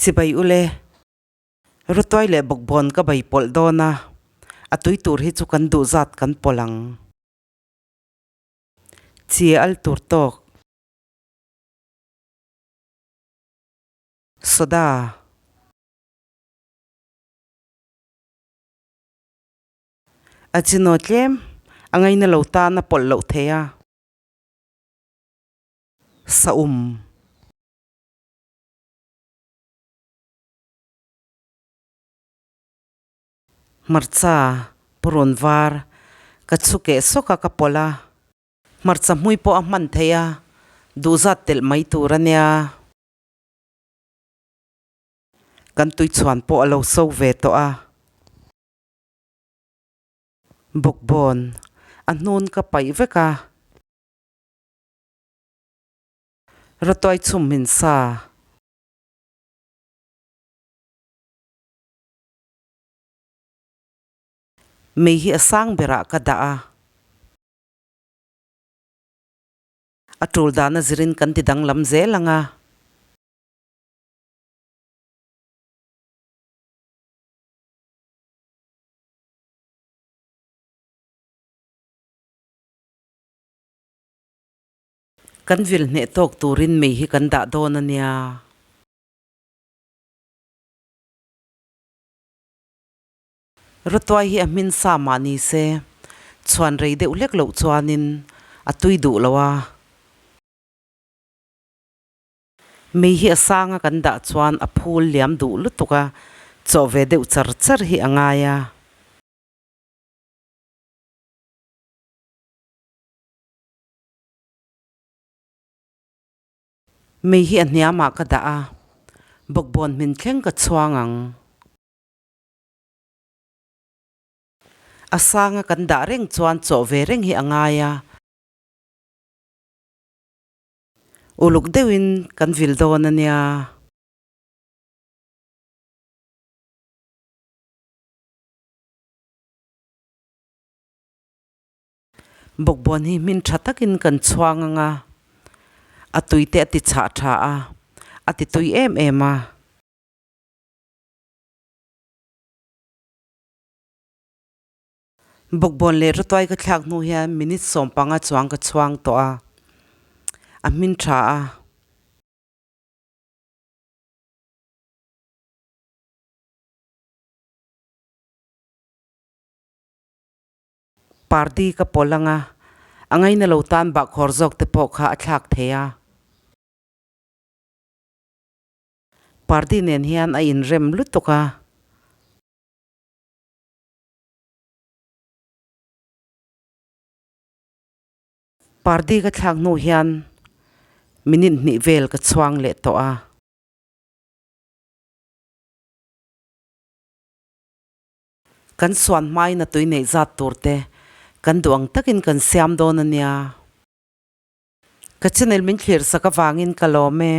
Chibai ule. Rawtuai leh bawkbawn ka bai pawlh dawn a, a tui tur hi chu kan duh zat kan pawlh ang. Chi al tur tawk. Soda. A chino tlem a ngaina lo tan a pawlh loh thei a. Saum. Hmarcha purun var ka chhu keh sawk a ka pawlh a. Hmarcha hmui pawh a hman theih a, duhzat telh mai tur a nia. Kan tuichhuan pawh a lo so ve tawh a. Bawkbawn a hnun ka paih vek a. Rawtuai chhum min sa. Mei hi a sang berah ka dah a. A tul dana zirin kan ti danglam zel ang a. Kan vil hneh tawk turin mei hi kan dah dawn a nia. Rawtuai hi a hmin sa mah ni se, chhuan rei deuh hlek loh chuanin a tui duh lo a. Mei hi a sanga kan dah chuan a phul liam duh lutuk a, chawh ve deuh char char hi a ngai a. Mei hi a hniamah ka dah a, bawkbawn hmin thleng ka chhuang ang. A sanga kan dah reng chuan chawh ve reng hi a ngai a. Uluk deuhin kan vil dawn a nia. Bawkbawn hi hmin tha takin kan chhuang ang a, a tui te a ti chhah tha a, a ti tui em em a. Bawkbawn leh rawtuai ka thlak hnu hian minute 15 chuang ka chhuang tawh a, a hmin tha a. Party ka pawlh ang a, a ngaina lo tan bahkhawr zawk te pawh kha a thlak thei a. Party nen hian a inrem lutuk a. Party ka thlak hnu hian minute hnih vel ka chhuang leh tawh a. Kan suan hmain a tui neih zat tur te kan duh ang takin kan siam dawn a nia. Ka channel min thlir sak avangin ka lawm e.